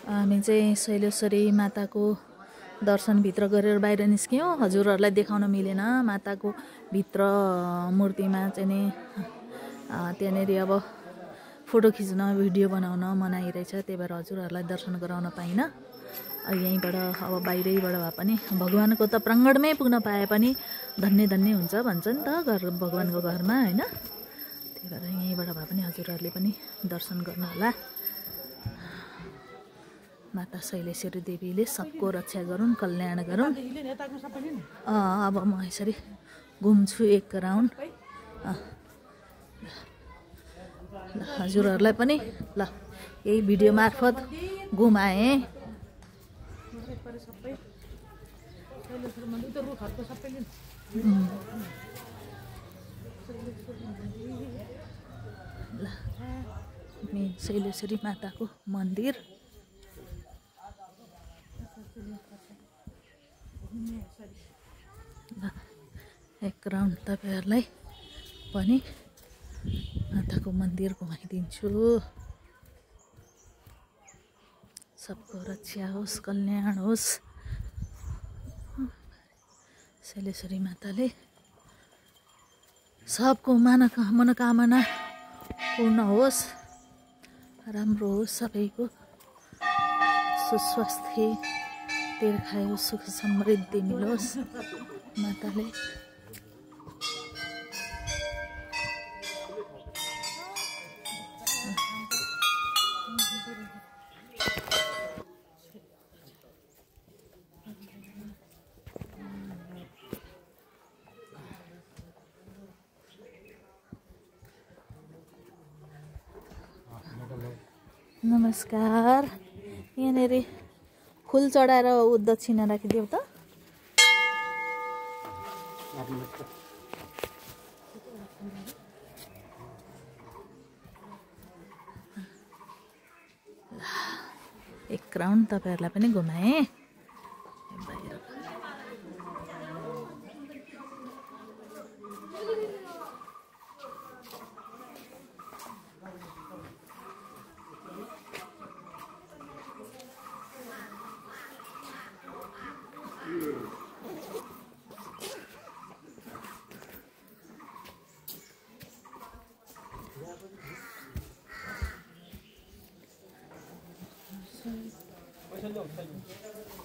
हामी चाहिँ शैलेश्वरी माताको दर्शनभित्र गरेर बाहिर निस्क्यौँ। हजुरहरूलाई देखाउन मिलेन माताको भित्र मूर्तिमा चाहिँ नि त्यहाँनिर अब फोटो खिच्न भिडियो बनाउन मनाइ रहेछ, त्यही भएर हजुरहरूलाई दर्शन गराउन पाइनँ। यहीँबाट अब बाहिरैबाट भए पनि भगवानको त प्राङ्गणमै पुग्न पाए पनि धन्य धन्य हुन्छ भन्छ नि त घर भगवानको घरमा होइन। त्यही भएर यहीँबाट भए पनि हजुरहरूले पनि दर्शन गर्नु होला। माता शैलेश्वरी देवीले सबको रक्षा गरून्, कल्याण गरून्। अब म यसरी घुम्छु एक राउन्ड। हजुरहरूलाई पनि ल यही भिडियो मार्फत घुमाएँ। शैलेश्वरी माताको मन्दिर एक राउन्ड तपाईहरुलाई पनि माताको मन्दिर घुमाइदिन्छु। सबको रक्षा होस्, कल्याण होस्। शैलेश्वरी माताले सबको मनोकामना पूर्ण होस्, राम्रो होस्, सबैको सुस्वास्थ्य दीर्घायु सुख समृद्धि मिलोस्। माताले नमस्कार। यहाँनिर फुल चढाएर दक्षिणा राखिदेऊ त। एक राउन्ड तपाईहरुलाई पनि घुमाएँ।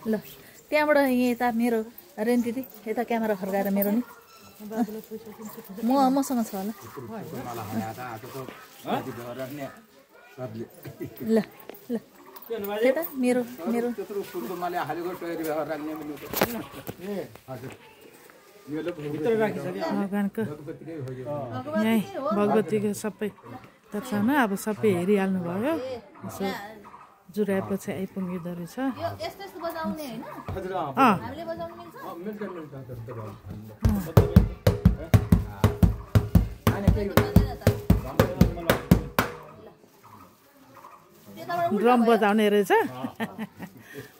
ल त्यहाँबाट यता मेरो रेन दिदी यता क्यामेरा फर्काएर मेरो नि मसँग छ होला। ल ल यता मेरो मेरो भगवानको यहीँ भगवतीको सबै दर्शनमा अब सबै हेरिहाल्नु भयो। जुराएपछि आइपुगिँदो रहेछ। ड्रम बजाउने रहेछ।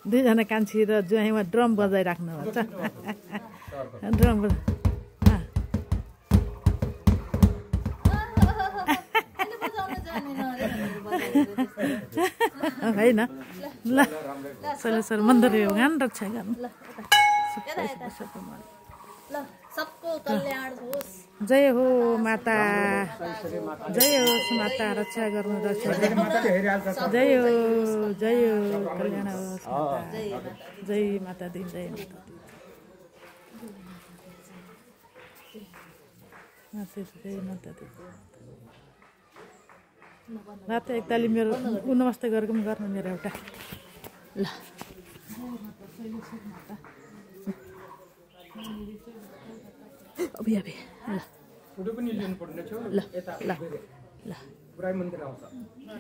दुईजना कान्छी र जुवाइमा ड्रम बजाइराख्नु भएको छ। ड्रम होइन ल शैलेश्वरी मन्दिर भगवान रक्षा गर्नु। सबको कल्याण होस्। जय हो माता, जय होस् माता, रक्षा गर्नु, रक्षा गर्नु। जय हो कल्याण होस् माता। जय माता दी, जय माता दी, जय माता दी। रात एकताली मेरो नमस्ते गरेको पनि गर्नु मेरो एउटा। ल अबे अबे ल फोटो पनि लिनु पर्ने छ। ल ल ल पुरै मन्दिर आउँछ।